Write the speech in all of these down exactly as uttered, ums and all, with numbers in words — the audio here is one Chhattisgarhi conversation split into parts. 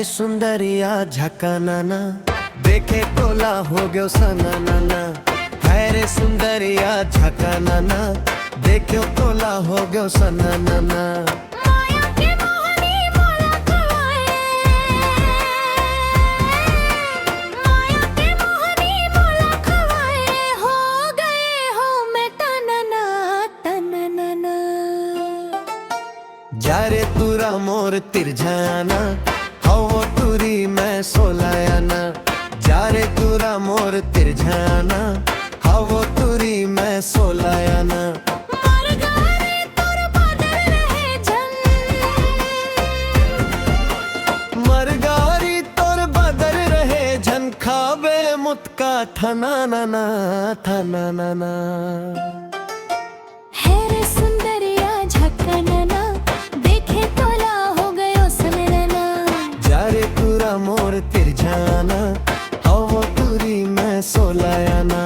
सुंदरिया झकाना ना, देखे तोला हो गयो सनाना ना। हाय रे सुंदरिया झकाना ना, देखे तोला हो गयो सनाना ना। माया के मोहनी मोला खवाए, माया के मोहनी मोला खवाए, हो गए हो मैं तनना, तनना ना। जा रे तुरा मोर तिरझाना, हवो तुरी मैं सोलायाना। जा रे तुरा मोर तिरझाना, हवो तुरी मैं सोलायाना। मर गा रे तोर बदर रहे झन, मर गा रे तोर बदर रहे झन, खाबे मुतका थना ना ना, थना ना ना। हे रे सुंदरिया झकनना, देखे तोला हो गयो सननना। जा रे तुरा मोर तिरझाना, हवो तुरी मैं सोलायाना।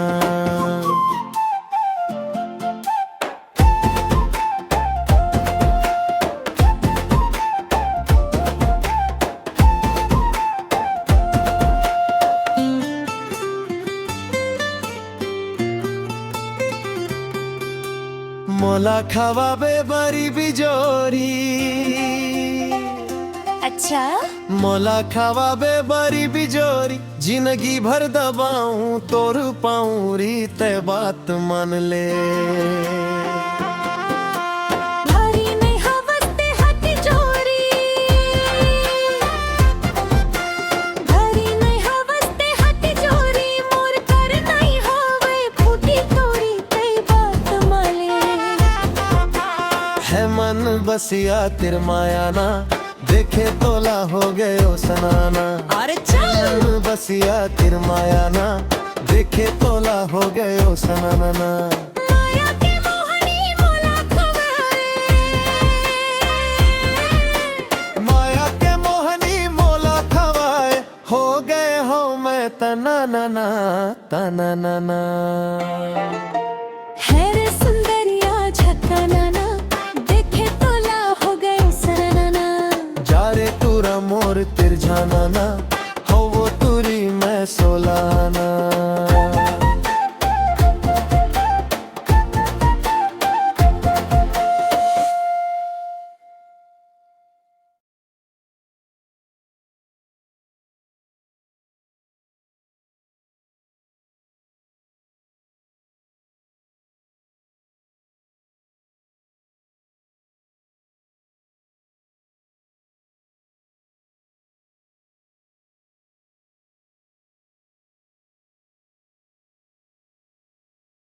मोला खवाबे बरी बिजोरी। अच्छा। मोला खवाबे बरी बिजोरी, जिनगी भर दबाऊं तोर पाऊं री, तै बात मान ले। भारी नहीं हवस ते हट जोरी, भारी नहीं हवस ते हट जोरी, मोर कर नहीं हवे फूटी तोरी, तै बात मान ले। है मन बसिया तिर माया ना, देखे तोला हो गयो सनाना। अरे चल। बसिया तिर माया ना, देखे तोला हो गयो सनाना। माया के मोहनी मोला खवाए, माया के मोहनी मोला खवाए, हो गए हो मैं तनाना, तनाना।